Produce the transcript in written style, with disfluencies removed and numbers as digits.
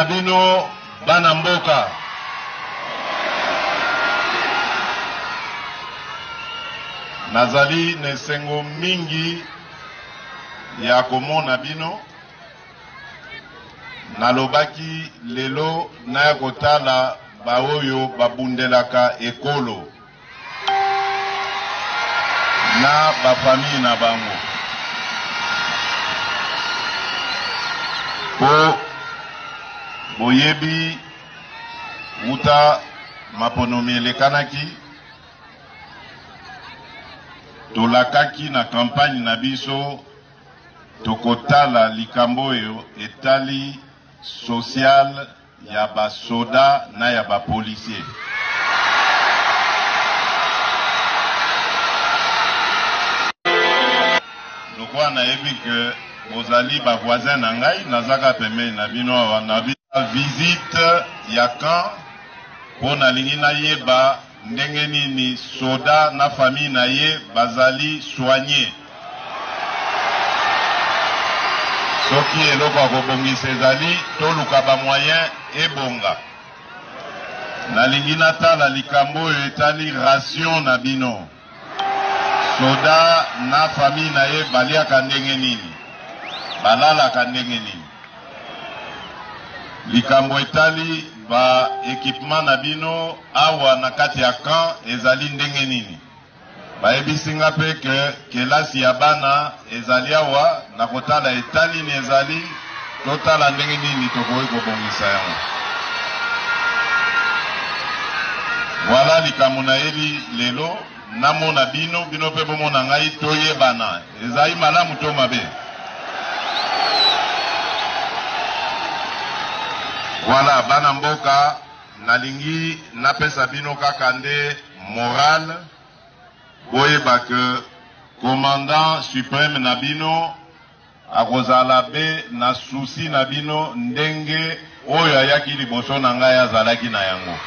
bino bana mboka. Nazali na esengo mingi ya komona bino. Nalobaki lelo naya kotala baoyo babundelaka ekolo na ba famille na bango po boyebi wuta maponomi elekanaki tolakaki na campagne na biso tokotala likambo oyo etali social ya ba soda na ya ba policiers. Lokola nayebi que bozali ba voisins na ngai, naza kaka pembeni na bino awa na visite ya camp mpo nalingi nayeba ndenge nini soda na famille na ye bazali soigner. Soki eloko ya kobongisa ezali, toluka ba moyens ebonga. Nalingi natala likambo oyo etali ration na bino. Soda na famille na ye baliaka ndenge nini? Balalaka ndenge nini? Likambo etali ba equipements na bino awa na kati ya camp ezali ndenge nini? Bayebisi nga pe que kelasi ya bana ezali awa, nakotala etat nini ezali, totala ndenge nini tokoki kobongisa yango. Voilà likambo nayeli lelo, namona bino, bino pe bomona ngai, toyebana. Ezali malamu to mabe? Voilà bana mboka. Nalingi napesa bino kaka nde morale, boyeba que commandant supreme na bino akozala be na souci na bino ndenge oyo ayaki liboso na ngai azalaki na yango.